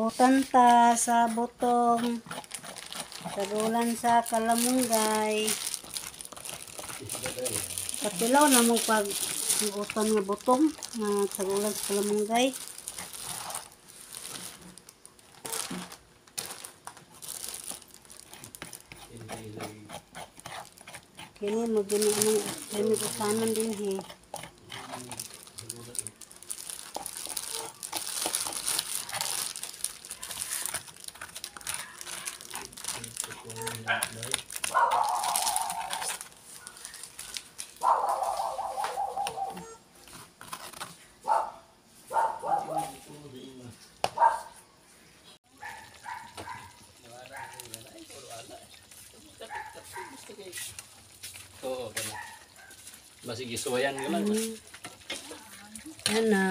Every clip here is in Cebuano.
Mag-utan ta sa butong. Sagulan sa kalamunggay. Katilaw na mo pag utan nga butong nga sagulan sa kalamunggay. Kini mo gini anong kini utanan din he. Oo, kana. Basig isuwayan ka lang. Yan na.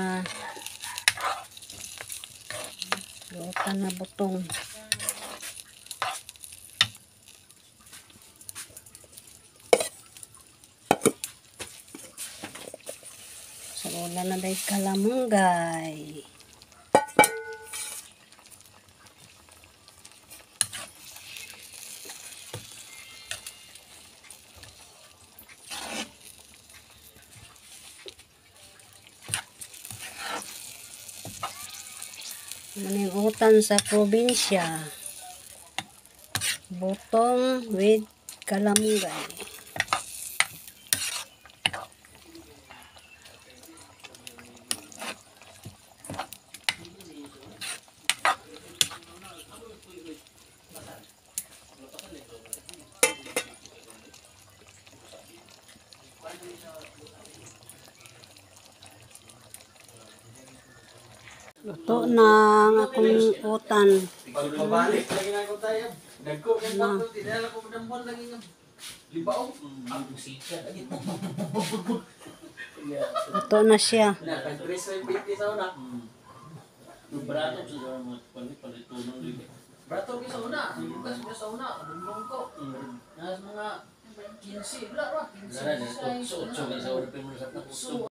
Utan na butong. Sagulan na day kalamunggay. Maniutan sa probinsya. Butong with kalamunggay. Luto na ang akong utan. Pabalik lagi na ako tayo. Nagko kay bato tinala ko dambon lagi nga. Libaw. Ang musika lagi. Luto na siya. Na kay 3.20 sa una. Brato sa mga palitunan dito. Brato gyud sa una, bugas gyud sa una, dundong ko. Nas mga 15 wala ra. Nara, otso, otso, sa oripin mo sa 15.